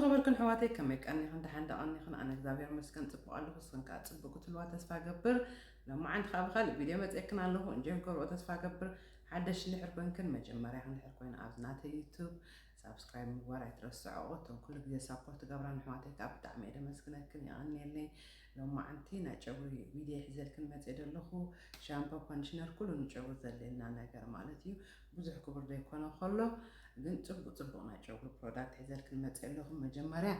ኸበርክን ኣሕዋተይ፣ ከመይ ቀኒኽን? ደሓን ዶ ቀኒኽን? ኣነ እግዚኣብሔር ይመስገን ጽቡቕ ኣለኹ። ንስኽን ከኣ ጽቡቕ ክትህልዋ ተስፋ እገብር። ሎማዓንቲ ከኣ ብኻልእ ቪድዮ መጺኤክን ኣለኹ። እንጆይ ክትገብርኦ ተስፋ እገብር። ሓደሽ እንድሕር ኮንክን፣ መጀመርያ እንድሕር ኮይና ኣብዚ ናተይ ዩቱብ ሳብስክራይብ ምግባር ኣይትረስዕኦ። እቶም ኩሉ ግዜ ሳፖርት ትገብራን ኣሕዋተይ ከኣ ብጣዕሚ እየ ደመስግነክን፣ የቐንየለይ። ሎማዓንቲ ናይ ጨጉሪ ቪድዮ ሒዘልክን መጺኤ ዘለኹ። ሻምፖ፣ ኮንዲሽነር፣ ኩሉ ንጨጉሪ ዘድልየና ነገር ማለት እዩ። ብዙሕ ክቡር ዘይኮነ ከሎ ግን ጽቡቕ ጽቡቕ ናይ ጨጉሪ ፕሮዳክት ሒዘልክን መጺኤ ኣለኹ። መጀመርያ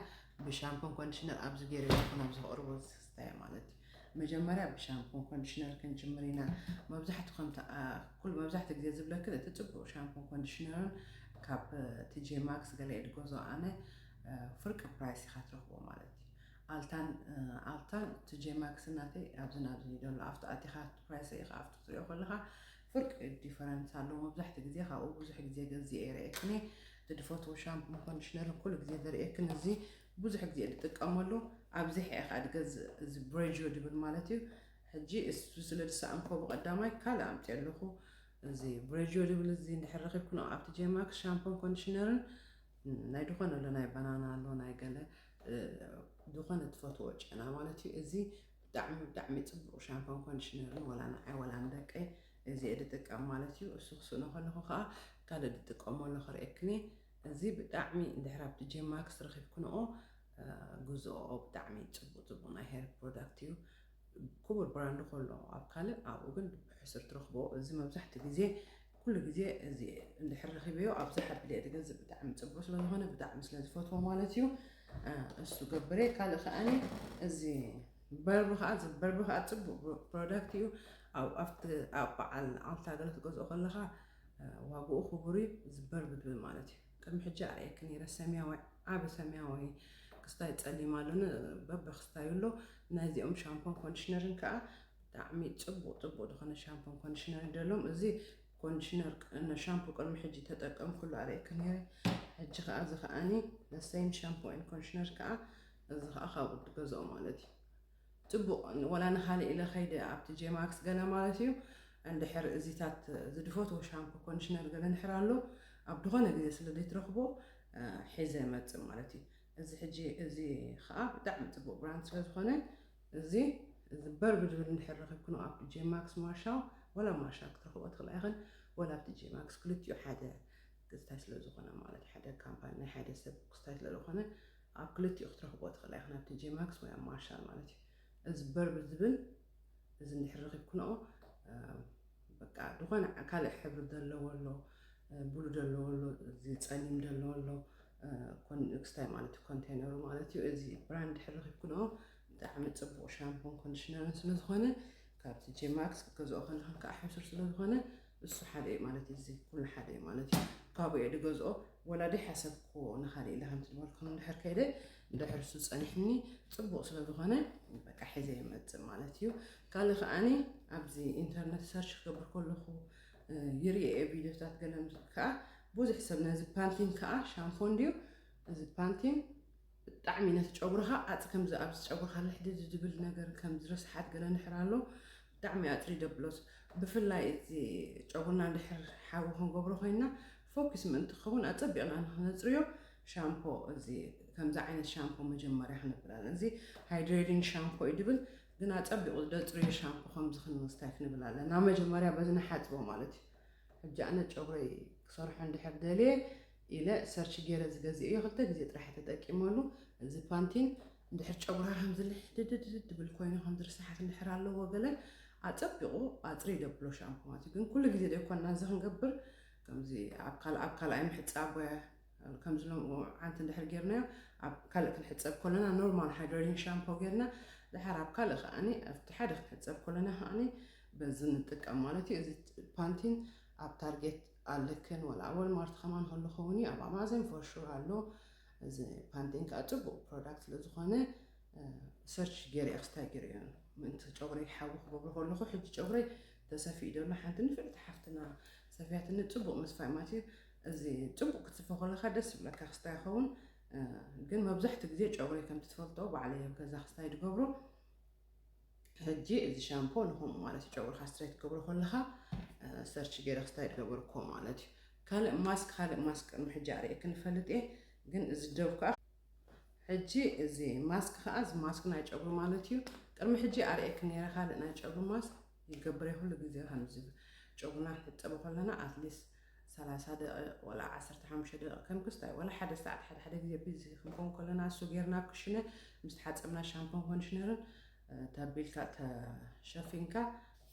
ብሻምፖን ኮንዲሽነር ኣብዚ ገይረ ይኹን ኣብዚ ከቕርቦ ዝስታየ ማለት እዩ። መጀመርያ ብሻምፖን ኮንዲሽነር ክንጅምር ኢና። መብዛሕትኡ ከምቲ፣ ኣ፣ ኩሉ መብዛሕትኡ ግዜ ዝብለክን እቲ ጽቡቕ ሻምፖን ኮንዲሽነርን ካብ፣ እ፣ ቲ ጄ ማክስ ገለ እየ ድገዝኦ ኣነ፣ እ፣ ፍርቂ ፕራይስ ኢኻ ትረኽቦ ማለት እዩ። ኣልታን፣ እ፣ ኣልታን ቲ ጄ ማክስ ናተይ ኣብዚ ናብዚ እዩ ዘሎ። ኣብቲ ኣቲኻ ፕራይስ ኢኻ ኣብቲ ትሪኦ ከለኻ ፍርቂ ዲፈረንስ ኣለዎ። መብዛሕትኡ ግዜ ካብኡ ብዙሕ ግዜ ገዚኤ ይርእየክን እየ። እቲ ድፈትዎ ሻምፖን ኮንዲሽነርን ኩሉ ግዜ ዘርእየክን እዚ ብዙሕ ግዜ ዝጥቀመሉ ኣብዚሐ እየ ከዓ ድገዝእ። እዚ ብሬጆ ድብል ማለት እዩ። ሕጂ እሱ ስለ ዝሰኣንኮ ብቐዳማይ ካልእ ኣምፅኤ ኣለኹ። እዚ ብሬጆ ድብል እዚ እንድሕር ረኺብክኖ ኣብቲ ጄማክስ ሻምፖን ኮንዲሽነርን ናይ ዝኾነ ኣሎ፣ ናይ ባናና ኣሎ፣ ናይ ገለ፣ እ፣ ዝኾነ ትፈትዎ ጨና ማለት እዩ። እዚ ብጣዕሚ ብጣዕሚ ጽቡቕ ሻምፖን ኮንዲሽነርን ወላ ንዓይ ወላ ንደቀይ እዚ እየ ዝጥቀም ማለት እዩ። እሱ ክስእኖ ከለኹ ከዓ ካልእ ዝጥቀመሉ ክርእየክን እየ። እዚ ብጣዕሚ እንድሕር ኣብቲ ጄማክስ ረኺብክንኦ፣ እ፣ ግዝኦ። ብጣዕሚ ጽቡቕ ጽቡቕ ናይ ሄር ፕሮዳክት እዩ። ክቡር ብራንድ ከሎ ኣብ ካልእ ኣብኡ ግን ብሕሱር ትረኽቦ። እዚ መብዛሕትኡ ግዜ ኩሉ ግዜ እዚ እንድሕር ረኺበዮ ኣብዛ ሓቢለ እየ ዝገዝእ። ብጣዕሚ ጽቡቕ ስለ ዝኾነ ብጣዕሚ ስለ ዝፈትዎ ማለት እዩ። እ፣ እሱ ገብረ። ካልእ ከኣኒ እዚ በርቢ ከኣ፣ እዚ በርቢ ከኣ ጽቡቕ ፕሮዳክት እዩ። ኣብ፣ ኣብቲ፣ ኣብ በዓል ኣልታ ገለ ትገዝኦ ከለኻ፣ እ፣ ዋግኡ ክቡር እዩ። እዚ በርቢ ዝብል ማለት እዩ። ቅድሚ ሕጂ ኣርእየኪ ነይረ፣ ሰማያዊ፣ ዓቢ ሰማያዊ ክስታይ ጸሊም ኣሎ፣ ን-፣ በበክስታዩ ኣሎ። ናይዚኦም ሻምፖን ኮንዲሽነርን ከኣ ብጣዕሚ ጽቡቕ፣ ጽቡቕ ዝኾነ ሻምፖን ኮንዲሽነርን ደሎም። እዚ ኮንዲሽነር ቅ-፣ ን-፣ ሻምፖ ቅድሚ ሕጂ ተጠቀምኩሉ ኣርእየኪ ነይረ። ሕጂ ከኣ እዚ ከኣኒ the same shampoo and conditioner ከኣ እዚ ከኣ ካብኡ ትገዝኦ ማለት እዩ። ጽቡቕ፣ ወላ ንኻልእ ኢለ ኸይደ ኣብቲ ጄማክስ ገለ ማለት እዩ። እንድሕር እዚታት ዝድፈትዎ ሻምፖ ኮንዲሽነር ገለ እንድሕር ኣሎ፣ ኣብ ዝኾነ ግዜ ስለ ዘይትረኽቦ፣ እ፣ ሒዘ እመጽእ ማለት እዩ። እዚ ሕጂ፣ እዚ ኸኣ ብጣዕሚ ጽቡቕ ብራንድ ስለ ዝኾነ፣ እዚ፣ እዚ በርቢ ዝብል እንድሕር ረኺብክኖ ኣብቲ ጄማክስ ማርሻል፣ ወላ ማርሻል ክትረኽቦ ትኽእላ ኢኽን፣ ወላ ኣብቲ ጄማክስ፣ ክልቲኡ ሓደ ክስታይ ስለ ዝኾነ ማለት እዩ። ሓደ ካምፓኒ ናይ ሓደ ሰብ ክስታይ ስለ ዝኾነ፣ ኣብ ክልቲኡ ክትረኽቦ ትኽእላ ኢኽን፣ ኣብቲ ጄማክስ ወይ ኣብ ማርሻል ማለት እዩ። እዚ በርቢ ዝብል፣ እዚ እንድሕር ረኺብክንኦ፣ እ፣ በቃ፣ ዝኾነ ካልእ ሕብሪ ዘለዎ ኣሎ፣ እ፣ ብሉ ዘለዎ ኣሎ፣ እዚ ጸሊም ዘለዎ ኣሎ፣ እ፣ ኮን-፣ ክስታይ ማለት እዩ፣ ኮንቴነሩ ማለት እዩ። እዚ ብራንድ እንድሕር ረኺብክንኦ፣ ብጣዕሚ ጽቡቕ ሻምፖን ኮንዲሽነርን ስለ ዝኾነ፣ ካብቲ ጄማክስ ክትገዝኦ ከለኽን ከዓ ሕሱር ስለ ዝኾነ፣ እሱ ሓደ እዩ ማለት እዩ። እዚ ኩሉ ሓደ እዩ ማለት እዩ። ካብኡ እየ ዝገዝኦ። ወላ ዘይሓሰብክዎ ንኻልእ ኢለ ከምቲ ዝበልኩም እንድሕር ከይደ፣ እንድሕር እሱ ጸኒሕኒ፣ ጽቡቕ ስለ ዝኾነ፣ በቃ፣ ሒዘ ይመጽእ ማለት እዩ። ካልእ ከኣኒ፣ ኣብዚ ኢንተርነት ሰርች ክገብር ከለኹ፣ እ፣ ይርኢ እየ ቪድዮታት ገለ ምስ-፣ ከኣ ብዙሕ ሰብ ነዚ ፓንቲን ከኣ ሻምፖ እንድዩ፣ እዚ ፓንቲን ብጣዕሚ ነቲ ጨጉርኻ ኣጽ-፣ ከምዚ ኣብዚ ጨጉርኻ ልሕድድ ዝብል ነገር፣ ከምዚ ርስሓት ገለ እንድሕር ኣሎ፣ ብጣዕሚ ኣጽሪ ደብሎስ። ብፍላይ እቲ ጨጉርና እንድሕር ሓዊ ክንገብሮ ኮይንና፣ ፎኪስ ምእንቲ ክኸውን ኣጸቢቕና ንኽነጽርዮ ሻምፖ፣ እዚ ከምዚ ዓይነት ሻምፖ መጀመርያ ክንብል ኣለና። እዚ ሃይድሬቲንግ ሻምፖ እዩ ድብል፣ ግን ኣጸቢቑ ደጽርዮ ሻምፖ ከምዚ ክንምስታይ ክንብል ኣለና። መጀመርያ በዚ ንሓጽቦ ማለት እዩ። ሕጂ ኣነ ጨጉረይ ክሰርሖ እንድሕር ደልየ ኢለ ሰርች ገይረ ዝገዝእዮ ክልተ ግዜ ጥራሕ ተጠቂመሉ። እዚ ፓንቲን እንድሕር ጨጉርካ ከምዚ ልሕድድድ ድብል ኮይኑ፣ ከምዚ ርስሓት እንድሕር ኣለዎ ገለ፣ ኣጸቢቑ ኣጽሪ ደብሎ ሻምፖ ማለት እዩ። ግን ኩሉ ግዜ ደይኮንና እዚ ክንገብር፣ ከምዚ ኣብ ካል-፣ ኣብ ካልኣይ ምሕጻብ ወይ ከምዚ ሎም-፣ ዓንቲ እንድሕር ጌርናዮ፣ ኣብ ካልእ ክንሕጸብ ከለና ኖርማል ሃይድሬቲንግ ሻምፖ ጌርና፣ ድሓር ኣብ ካልእ ከኣኒ ኣብቲ ሓደ ክንሕጸብ ከለና ከኣኒ በዚ ንጥቀም ማለት እዩ። እዚ ፓንቲን ኣብ ታርጌት ኣለክን፣ ወላ ኣብ ወልማርት ከማን ከሎ ኸውን እዩ፣ ኣብ ኣማዘን ፎር ሹር ኣሎ። እዚ ፓንቲን ከኣ ጽቡቕ ፕሮዳክት ስለ ዝኾነ፣ እ፣ ሰርች ገይረ እየ ክስታይ ገይረ እየ። ምእንቲ ጨጉረይ ሓዊ ክገብሮ ከለኹ፣ ሕጂ ጨጉረይ ተሰፊኡ ዘሎ፣ ሓንቲ ንፍዕቲ ሓፍትና ሰፍያትኒ፣ ጽቡቕ ምስፋይ ማለት እዩ። እዚ ጽቡቕ ክትስፎ ከለኻ ደስ ይብለካ፣ ክስታይ ይኸውን። እ፣ ግን መብዛሕትኡ ግዜ ጨጉረይ ከምቲ ትፈልጦ ባዕለይ ኣብ ገዛ ክስታይ ዝገብሮ። ሕጂ እዚ ሻምፖ ንኸምኡ ማለት እዩ፣ ጨጉርኻ ስትሬት ክገብሮ ከለኻ፣ እ፣ ሰርች ገይረ ክስታይ ዝገበርኩዎ ማለት እዩ። ካልእ ማስክ፣ ካልእ ማስክ ቅድሚ ሕጂ ኣርእየክን ይፈልጥ እየ፣ ግን እዚ ዶቭ ከኣ፣ ሕጂ እዚ ማስክ ከዓ፣ እዚ ማስክ ናይ ጨጉሪ ማለት እዩ። ቅድሚ ሕጂ ኣርእየክ ነይረ ካልእ ናይ ጨጉሪ ማስክ ይገብር እየ። ኩሉ ግዜ ከምዚ ጨጉርና ክንሕጸብ ከለና ኣትሊስት ሰላሳ ደቂቕ ወላ ዓሰርተ ሓሙሽተ ደቂቕ ከም ክስታይ ወላ ሓደ ሰዓት ሓደ ሓደ ግዜ ቢዚ ክንከውን ከለና እሱ ጌርና ኣብ ክሽነ ምስ ተሓጸብና ሻምፖን ኮንዲሽነርን ተቢልካ ተሸፊንካ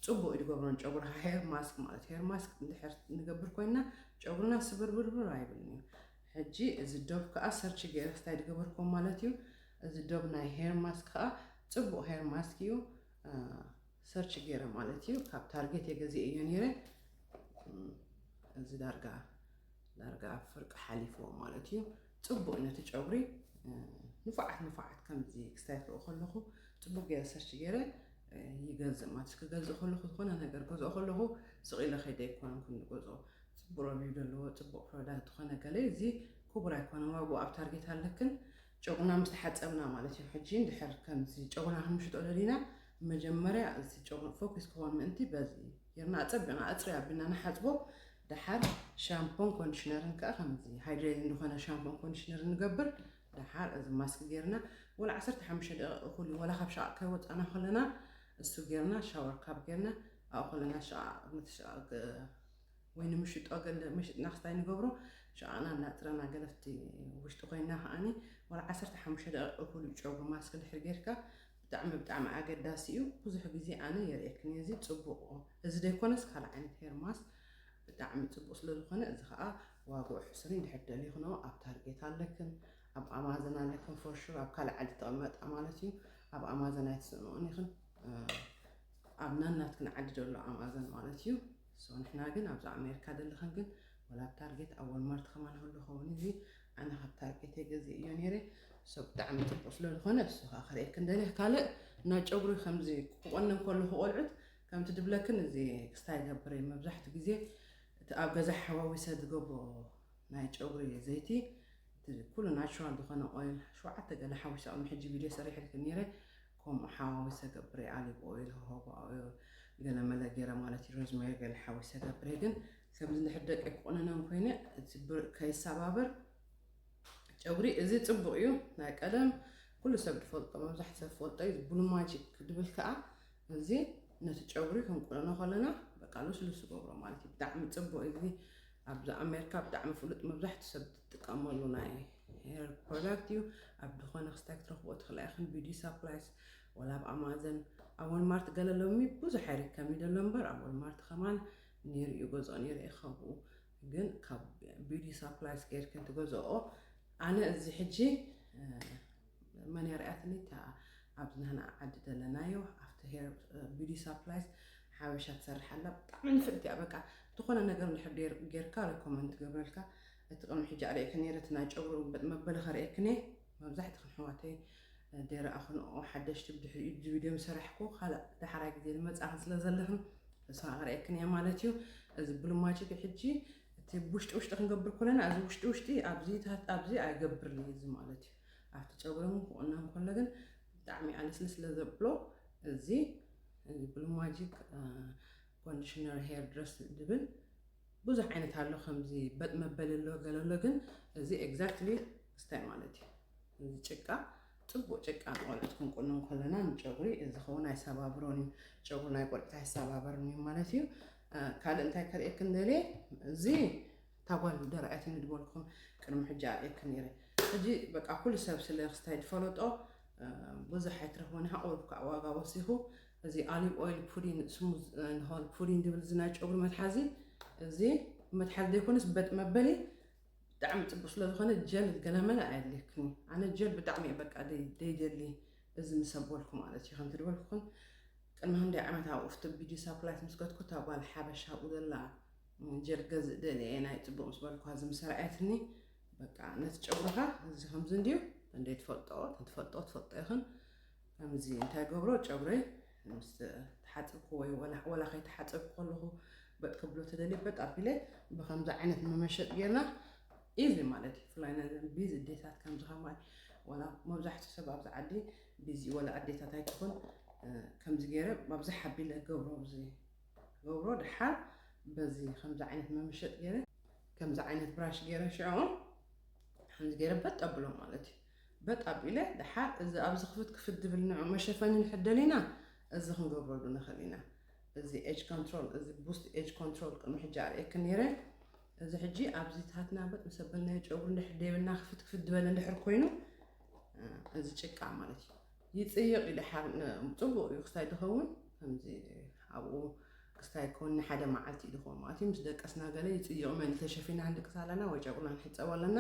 ጽቡቕ እዩ ዝገብሮን ጨጉርካ። ሄር ማስክ ማለት፣ ሄር ማስክ እንድሕር ንገብር ኮይና ጨጉርና ስብርብርብር ኣይብልን እዩ። ሕጂ እዚ ዶብ ከዓ ሰርች ገይረ ክስታይ ዝገበርኩም ማለት እዩ። እዚ ዶብ ናይ ሄር ማስክ ከዓ ጽቡቕ ሄር ማስክ እዩ። ሰርች ገይረ ማለት እዩ። ካብ ታርጌት የገዚእ እዮ ነይረ። እዚ ዳርጋ ዳርጋ ፍርቂ ሓሊፍዎ ማለት እዩ። ጽቡቕ ነቲ ጨጉሪ ንፉዓት ንፉዓት ከምዚ ክስታይ ክርኢ ከለኹ ጽቡቕ ገይረ ሰርች ገይረ ይገዝእ ማለት። ክገዝእ ከለኹ ዝኾነ ነገር ገዝኦ ከለኹ ስቕ ኢለ ከይደ ኣይኮነን ክንዲ ገዝኦ። ጽቡቕ ረቪው ዘለዎ ጽቡቕ ፕሮዳክት ዝኾነ ገለ እዚ ክቡር ኣይኮነን። ዋግኡ ኣብ ታርጌት ኣለክን ጨጉርና ምስ ተሓጸብና ማለት እዩ። ሕጂ እንድሕር ከምዚ ጨጉርና ክንምሽጦ ደሊና መጀመርያ እዚ ጨጉሪ ፎኪስ ክኾን ምእንቲ በዚ ጌርና ኣጸቢቕና ኣጽሪ ኣቢልና ንሓጽቦ። ደሓር ሻምፖን ኮንዲሽነርን ከዓ ከምዚ ሃይድሬቲንግ ዝኾነ ሻምፖን ኮንዲሽነር ንገብር። ደሓር እዚ ማስክ ጌርና ወላ ዓሰርተ ሓሙሽተ ደቂቕ እኹል እዩ፣ ወላ ካብ ሸቓቕ ከይወፃና ከለና እሱ ጌርና ሻወር ካብ ጌርና ኣብኡ ከለና ሸቓቕ ነቲ ሸቓቕ ወይ ንምሽጦ ገለ መሽጥና ክስታይ ንገብሮ ሸቓቕና እናፅረና ገለፍቲ ውሽጢ ኮይና ከዓኒ ወላ ዓሰርተ ሓሙሽተ ደቂቕ እኹል እዩ ጨጉሪ ማስክ ድሕር ጌርካ። ብጣዕሚ ብጣዕሚ ኣገዳሲ እዩ። ብዙሕ ግዜ ኣነ የርእየክን እየ። እዚ ጽቡቕ እዚ ደይኮነስ ካልእ ዓይነት ሄር ማስክ ብጣዕሚ ጽቡቕ ስለ ዝኾነ እዚ ኸኣ ዋግኡ ሕሱር እዩ። እንድሕር ደሊኽንኦ ኣብ ታርጌት ኣለክን ኣብ ኣማዘን ኣለክን ፎር ሹር ኣብ ካልእ ዓዲ ተቐመጣ ማለት እዩ። ኣብ ኣማዘን ኣይትስእንኦን ኢኽን። ኣብ ናናትክን ዓዲ ዘሎ ኣማዘን ማለት እዩ። ሶ ንሕና ግን ኣብዚ ኣሜሪካ ዘለኽን ግን ወላ ኣብ ታርጌት ኣብ ወልማርት ከማን ህሉ ኸውን እዚ ኣነ ካብ ታርጌት የገዝእ እዮ ነይረ። ሶ ብጣዕሚ ጽቡቕ ስለ ዝኾነ እሱ ከዓ ከርእየክን ደልየ። ካልእ ናይ ጨጉሪ ከምዚ ክቆንን ከለኹ ቆልዑት ከምቲ ድብለክን እዚ ክስታይ ገብር እየ መብዛሕትኡ ግዜ እቲ ኣብ ገዛ ሓዋዊሰ ዝገብሮ ናይ ጨጉሪ ዘይቲ እቲ ኩሉ ናቹራል ዝኾነ ኦይል ሸውዓተ ገለ ሓዊሰ ቅድሚ ሕጂ ቪድዮ ሰሪሐልክን ነይረ። ከምኡ ሓዋዊሰ ገብር እየ ኣሊቭ ኦይል፣ ሆሆባ ኦይል፣ ገለመለ ገይረ ማለት እዩ። ሮዝሜሪ ገለ ሓዊሰ ገብር እየ። ግን ከምዚ እንድሕር ደቂ ክቆነነን ኮይነ እቲ ብር ከይሰባበር ጨጉሪ እዚ ጽቡቕ እዩ። ናይ ቀደም ኩሉ ሰብ ዝፈልጦ መብዛሕትኡ ሰብ ዝፈልጦ እዩ። ብሉ ማጂክ ድብል ከዓ እዚ ነቲ ጨጉሪ ክንቁነኖ ከለና በቃ ልስሉስ ይገብሮ ማለት እዩ። ብጣዕሚ ጽቡቕ እዩ። እዚ ኣብዚ ኣሜሪካ ብጣዕሚ ፍሉጥ መብዛሕትኡ ሰብ ዝጥቀመሉ ናይ ሄር ፕሮዳክት እዩ። ኣብ ዝኾነ ክስታይ ክትረኽቦ ትኽእላ ኢኽን። ቢዩቲ ሳፕላይስ ወላ ኣብ ኣማዘን ኣብ ወልማርት ገለ ሎሚ ብዙሕ ኣይርከብን እዩ ዘሎ እምበር ኣብ ወልማርት ከማን ነይሩ እዩ ገዝኦ ነይረ እየ ካብኡ። ግን ካብ ቢዩቲ ሳፕላይስ ጌርክን ትገዝኦ። ኣነ እዚ ሕጂ መን የርኣትኒ እታ ኣብዚ ናህና ዓዲ ዘለናዮ ኣብቲ ሄር ቢዩቲ ሳፕላይስ ሓበሻ ትሰርሕ ኣላ። ብጣዕሚ ንፍዕቲ እያ። በቃ ዝኾነ ነገር እንድሕር ጌር- ጌርካ ሬኮመንድ ትገብረልካ። እቲ ቅድሚ ሕጂ ኣርእየክን ነይረ እቲ ናይ ጨጉሪ በጥ መበሊ ከርእየክን እየ። መብዛሕትኽን ኣሕዋተይ ደይረኣኽንኦ ሓደሽቲ ብድሕሪኡ እዚ ቪድዮ ምሰራሕኩ ካልእ ዳሕራይ ግዜ ዝመፅኣኽን ስለ ዘለኽን ንስኻ ከርእየክን እየ ማለት እዩ። እዚ ብሉ ማጂክ ሕጂ እቲ ውሽጢ ውሽጢ ክንገብር ከለና እዚ ውሽጢ ውሽጢ ኣብዚታት ኣብዚ ኣይገብርን እዩ እዚ ማለት እዩ። ኣብቲ ጨጉሪ እውን ክቑነን ከሎ ግን ብጣዕሚ ኣልስልስ ስለ ዘብሎ እዚ እዚ ብሉ ማጂክ ኮንዲሽነር ሄር ድረስ ዝብል ብዙሕ ዓይነት ኣሎ። ከምዚ በጥ መበሊ ኣሎ ገለ ኣሎ ግን እዚ ኤግዛክትሊ ክስታይ ማለት እዩ። እዚ ጭቃ ጽቡቕ ጭቃ ንቆልዑት ክንቁንን ከለና ንጨጉሪ እዚ ኸውን ኣይሰባብሮን እዩ። ጨጉሪ ናይ ቆልዑት ኣይሰባበርን እዩ ማለት እዩ። ካልእ እንታይ ከርእየክን ደልየ እዚ ታጓል ደረኣያትኒ ዝበልኩም ቅድሚ ሕጂ ኣርእየክን ነይረ። ሕጂ በቃ ኩሉ ሰብ ስለ ክስታይ ዝፈለጦ ብዙሕ ኣይትረኽቦን ኢኻ። ኦል ከዓ ዋጋ ወሲኹ እዚ ኣሊቭ ኦይል ፑዲን ስሙዝ ሆል ፑዲን ዝብል እዚ ናይ ጨጉሪ መትሓዚ እዚ መትሓዚ ዘይኮነስ በጥ መበሊ ብጣዕሚ ፅቡቅ ስለዝኾነ ጀል ገለመለ ኣየድልየክን። ኣነ ጀል ብጣዕሚ እየ በቃ ደይ- ደይደሊ እዚ ምስ ኣበልኩ ማለት እዩ። ከምቲ ዝበልኩኹም ቅድሚ ክንደይ ዓመት ኣብ ኡፍቲ ቢዲ ሳፕላይስ ምስ ከድኩ እታ ጓል ሓበሻ ኣብኡ ዘላ ጀል ገዝእ ደልየ ናይ ፅቡቅ ምስ በልኩ እዚ ምስ ኣርኣየትኒ በቃ ነቲ ጨጉርኻ እዚ ከምዚ እንድዩ እንደ ትፈልጦ ትፈልጦ ትፈልጦ ኢኽን ከምዚ እንታይ ገብሮ ጨጉረይ ምስ ተሓፀብኩ ወይ ወላ ወላ ከይተሓፀብኩ ከለኹ በጥ ክብሎ ተደልየ በጥ ኣቢለ ብከምዚ ዓይነት መመሸጥ ጌርና ኢዚ ማለት እዩ። ብፍላይ ነዘን ቢዚ ኣዴታት ከምዚ ከማይ ወላ መብዛሕትኡ ሰብ ኣብዚ ዓዲ ቢዚ ወላ ኣዴታት ኣይትኹን ከምዚ ገይረ ኣብዚ ሓቢለ ገብሮ ኣብዚ ገብሮ ድሓር በዚ ከምዚ ዓይነት መመሸጥ ገይረ ከምዚ ዓይነት ብራሽ ገይረ ሽዑ ከምዚ ገይረ በጥ ኣብሎ ማለት እዩ። በጥ ኣቢለ ድሓር እዚ ኣብዚ ክፍት ክፍት ድብል ንዑ መሸፈኒ ንሕደል ኢና። እዚ ክንገብረሉ ንኽእል ኢና። እዚ ኤጅ ኮንትሮል፣ እዚ ቡስት ኤጅ ኮንትሮል ቅድሚ ሕጂ ኣርእየክን ነይረ። እዚ ሕጂ ኣብዚ ታትና በጥ ምስ ኣበልናዮ ጨጉሪ እንድሕር ደይብልና ክፍት ክፍት ዝበለ እንድሕር ኮይኑ፣ እ፣ እዚ ጭቃ ማለት እዩ። ይጽይቕ እዩ ድሓር፣ ን-፣ ጽቡቕ እዩ ክስታይ ድኸውን። ከምዚ ኣብኡ ክስታይ ክኸውን ንሓደ መዓልቲ እዩ ድኸውን ማለት እዩ። ምስ ደቀስና ገለ ይጽይቕ፣ መን ተሸፊና ክንድቅስ ኣለና ወይ ጨጉርና ንሕጸብ ኣለና።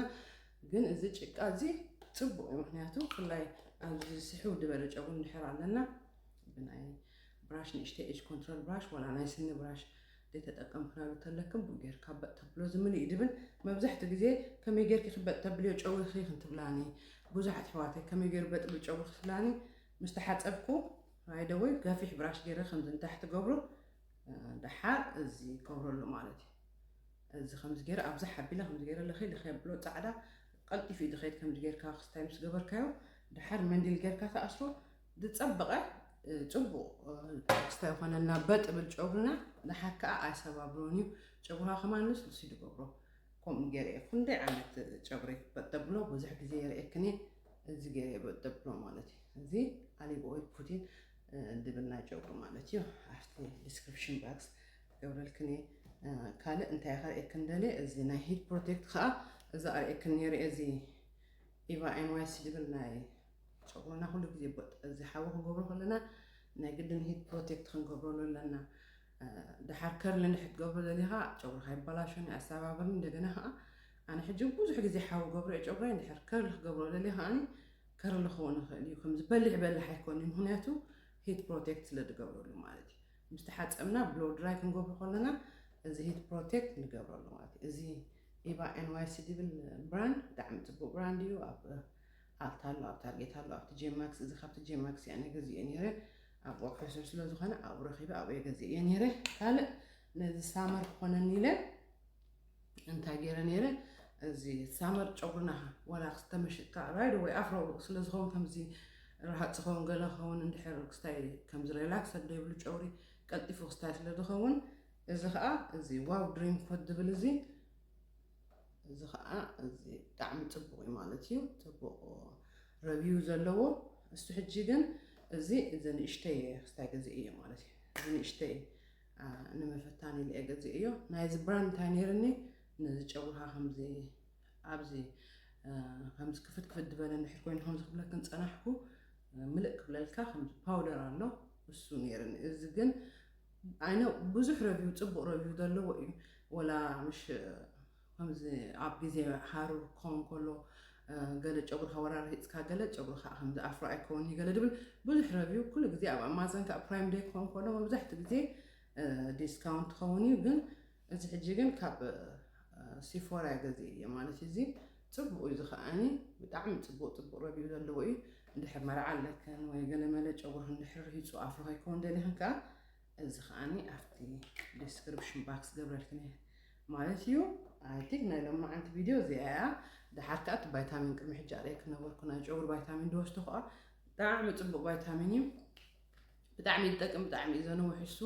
ግን እዚ ጭቃ እዚ ጽቡቕ እዩ፣ ምኽንያቱ ብፍላይ ኣብዚ ስሕው ዝበለ ጨጉሪ እንድሕር ኣለና ብናይ ብራሽ፣ ንእሽተይ ኤጅ ኮንትሮል ብራሽ ወላ ናይ ስኒ ብራሽ ዘይተጠቀምክናሉ ተለክን ብኡ ጌርካ በጥ ተብሎ ዝምልእ እዩ ድብል። መብዛሕትኡ ግዜ ከመይ ጌርኪ ክበጥ ተብልዮ ጨጉርኺ ክንትብላኒ ብዙሓት ኣሕዋተይ፣ ከመይ ገይሩ በጥ ብል ጨጉርኺ ትብላኒ። ምስ ተሓጸብኩ ራይደ ወይ ገፊሕ ብራሽ ገይረ ከምዚ ንታሕቲ ገብሮ፣ እ፣ ደሓር እዚ ገብረሉ ማለት እዩ። እዚ ከምዚ ገይረ ኣብዛ ሓቢለ ከምዚ ገይረ ለኸይ ለኸይ ኣብሎ ጻዕዳ ቀልጢፉ እዩ ዝኸይድ። ከምዚ ጌርካ ክስታይ ምስ ገበርካዮ ደሓር መንዲል ጌርካ ተኣስሮ ዝጸበቐ፣ እ፣ ጽቡቕ፣ እ፣ ክስታይ ይኾነልና። በጥ ብል ጨጉርና ደሓር ከኣ ኣይሰባብሮን እዩ። ጨጉርካ ከማን ልስሉስ እዩ ዝገብሮ። ከምኡ ገይረ እየ ክንደይ ዓይነት ጨጉሪ በጥ ተብሎ ብዙሕ ግዜ የርእየክን እየ። እዚ ገይረ እየ በጥ ተብሎ ማለት እዩ። እዚ ኣሊቭ ኦይል ፑቲን፣ እ፣ ድብል ናይ ጨጉሪ ማለት እዩ። ኣብቲ ዲስክሪፕሽን ባክስ ገብረልክን እየ። እ፣ ካልእ እንታይ ከርእየክን ደልየ፣ እዚ ናይ ሂት ፕሮቴክት ከኣ እዚ ኣርእየክን ነይረ። እዚ ኢቫ ኤን ዋይ ሲ ድብል ናይ ጨጉርና ኩሉ ግዜ በጥ እዚ ሓዊ ክንገብሮ ከለና ናይ ግድን ሂት ፕሮቴክት ክንገብረሉ ኣለና። እ፣ ደሓር ከርሊ እንድሕር ክትገብሮ ደሊኻ ጨጉርኻ ይበላሾን ኣይሰባብርን። እንደገና ከኣ ኣነ ሕጂ ብዙሕ ግዜ ሓዊ ገብሮ እየ ጨጉረይ። እንድሕር ከርሊ ክገብሮ ደሊኻ ኣነ ከርሊ ክኸውን ይኽእል እዩ። ከምዚ በሊሕ በላሕ ኣይኮን እዩ፣ ምኽንያቱ ሂት ፕሮቴክት ስለ ዝገብረሉ ማለት እዩ። ምስ ተሓጸብና ብሎ ድራይ ክንገብሮ ከለና እዚ ሂት ፕሮቴክት ንገብረሉ ማለት እዩ። እዚ ኢቫ ኤን ዋይ ሲ ድብል ብራንድ ብጣዕሚ ጽቡቕ ብራንድ እዩ። ኣብ ኣልታ ኣሎ፣ ኣብ ታርጌት ኣሎ፣ ኣብቲ ጄማክስ፣ እዚ ካብቲ ጄማክስ እየ ኣነ ገዚኤ ነይረ። ኣብ ወርክሾፕ ስለ ዝኾነ ኣብኡ ረኺበ ኣብኡ እየ ገዚኤ ነይረ። ካልእ ነዚ ሳመር ክኾነኒ ኢለ እንታይ ገይረ ነይረ፣ እዚ ሳመር ጨጉርና ዋላ ክስተመሽጥካ ራይድ ወይ ኣፍሮ ስለ ዝኸውን ከምዚ ረሃፅ ዝኸውን ገለ ክኸውን እንድሕር ክስታይ ከምዚ ሪላክስ ዘይብሉ ጨጉሪ ቀልጢፉ ክስታይ ስለ ዝኸውን፣ እዚ ከዓ እዚ ዋው ድሪም ኮት ዝብል እዚ፣ እዚ ከዓ እዚ ብጣዕሚ ፅቡቕ እዩ ማለት እዩ። ፅቡቕ ረቪው ዘለዎ እሱ። ሕጂ ግን እዚ፣ እዚ ንእሽተይ ክስታይ ገዚኤ እየ ማለት እዩ። እዚ ንእሽተይ፣ አ፣ ንምፍታን ኢለ እየ ገዚኤዮ። ናይዚ ብራንድ እንታይ ነይርኒ፣ ነዚ ጨጉርኻ ከምዚ ኣብዚ፣ አ፣ ከምዚ ክፍት ክፍት ዝበለ እንድሕር ኮይኑ ከምዚ ክብለክን ጸናሕኩ፣ አ፣ ምልእ ክብለልካ ከምዚ ፓውደር ኣሎ፣ እሱ ነይርኒ። እዚ ግን ኣይነ ብዙሕ ረቪው፣ ጽቡቕ ረቪው ዘለዎ እዩ። ወላ ምሽ ከምዚ ኣብ ግዜ ሃሩር ክኸውን ከሎ፣ እ፣ ገለ ጨጉርኻ ወራር ሂፅካ፣ ገለ ጨጉርኻ ከምዚ ኣፍሮ ኣይከውን እዩ፣ ገለ ድብል ብዙሕ ረቪው ኩሉ ግዜ ኣብ ኣማዞን ከዓ ፕራይም ዴይ ክኸውን ከሎ መብዛሕትኡ ግዜ፣ እ፣ ዲስካውንት ክኸውን እዩ። ግን እዚ ሕጂ ግን ካብ፣ እ፣ ሲፎራ ገዚኤ እየ ማለት እዩ። እዚ ፅቡቕ እዩ፣ እዚ ከዓኒ ብጣዕሚ ፅቡቕ፣ ፅቡቕ ረቪው ዘለዎ እዩ። እንድሕር መርዓ ኣለክን ወይ ገለ መለ ጨጉርኽን እንድሕር ርሂፁ ኣፍሮ ከይከውን ደሊኽን ከዓ እዚ ከዓኒ ኣብቲ ዲስክሪፕሽን ባክስ ገብረልክን እየ ማለት እዩ። ኣይ ቲንክ ናይ ሎማዓንቲ ቪድዮ እዚኣ እያ። ደሓር ከኣ እቲ ቫይታሚን ቅድሚ ሕጂ ኣርእየክን ነበርኩ፣ ናይ ጨጉሪ ቫይታሚን ድወስዶ ከኣ ብጣዕሚ ጽቡቕ ቫይታሚን እዩ። ብጣዕሚ ዝጠቅም፣ ብጣዕሚ እዩ ዘንውሕ እሱ።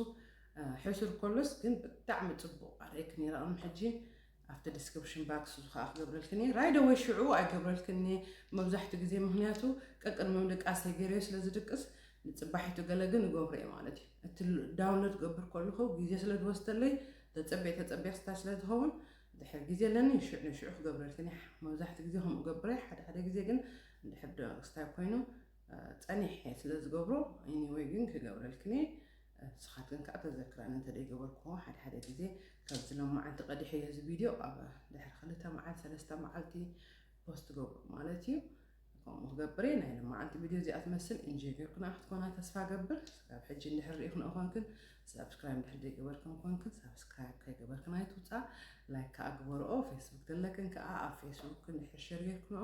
እ፣ ሕሱር ኮሎስ ግን ብጣዕሚ ጽቡቕ ኣርእየክን ነይረ ቅድሚ ሕጂ። ኣብቲ ዲስክሪፕሽን ባክስ እዚ ከኣ ክገብረልክን እየ። ራይደ ወይ ሽዑ ኣይገብረልክን እየ መብዛሕትኡ ግዜ፣ ምኽንያቱ ቀቅድሚ ምድቃሰይ ገይረዮ ስለ ዝድቅስ፣ ንጽባሒቱ ገለ ግን እገብሮ እየ ማለት እዩ። እቲ ዳውንሎድ ክገብር ከለኹ ግዜ ስለ ዝወስደለይ፣ ተጸብየ ተጸብየ ክስታይ ስለ ዝኸውን፣ ድሕር ግዜ ኣለኒ፣ ሽዑ ንሽዑ ክገብረልክን እየ። መብዛሕትኡ ግዜ ከምኡ እገብር እየ። ሓደ ሓደ ግዜ ግን እንድሕር ዶ ክስታይ ኮይኑ፣ እ፣ ጸኒሐ ስለ ዝገብሮ፣ ኤኒወይ ግን ክገብረልክን እየ። ንስኻትክን ከኣ ተዘክራኒ እንተ ደይገበርክዎ፣ ሓደ ሓደ ግዜ ካብዚ ሎማዓንቲ ቀዲሐዮ እዚ ቪድዮ ኣብ ድሕሪ ክልተ መዓልቲ፣ ሰለስተ መዓልቲ ፖስት ገብሮ ማለት እዩ። ከምኡ ክገብር እየ። ናይ ሎማዓንቲ ቪድዮ እዚኣ ትመስል። ኢንጆይ ጌርኩና ክትኮና ተስፋ ገብር። ካብ ሕጂ እንድሕር ርኢኽንኦ ኮንክን፣ ሳብስክራይብ እንድሕር ዘይገበርክን ኮንክን፣ ሳብስክራይብ ከይገበርክን ኣይትውጻእ። ላይክ ከኣ ግበርኦ። ፌስቡክ ዘለክን ከኣ ኣብ ፌስቡክ እንድሕር ሸር ጌርክንኦ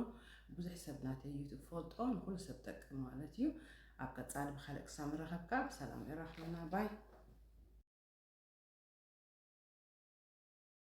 ብዙሕ ሰብ ናተይ ዩቱብ ፈልጦ፣ ንኹሉ ሰብ ጠቅም ማለት እዩ። ኣብ ቀጻሊ ብኻልእ ክሳብ ንራኸብ ከኣ ብሰላም የራኽበና። ባይ።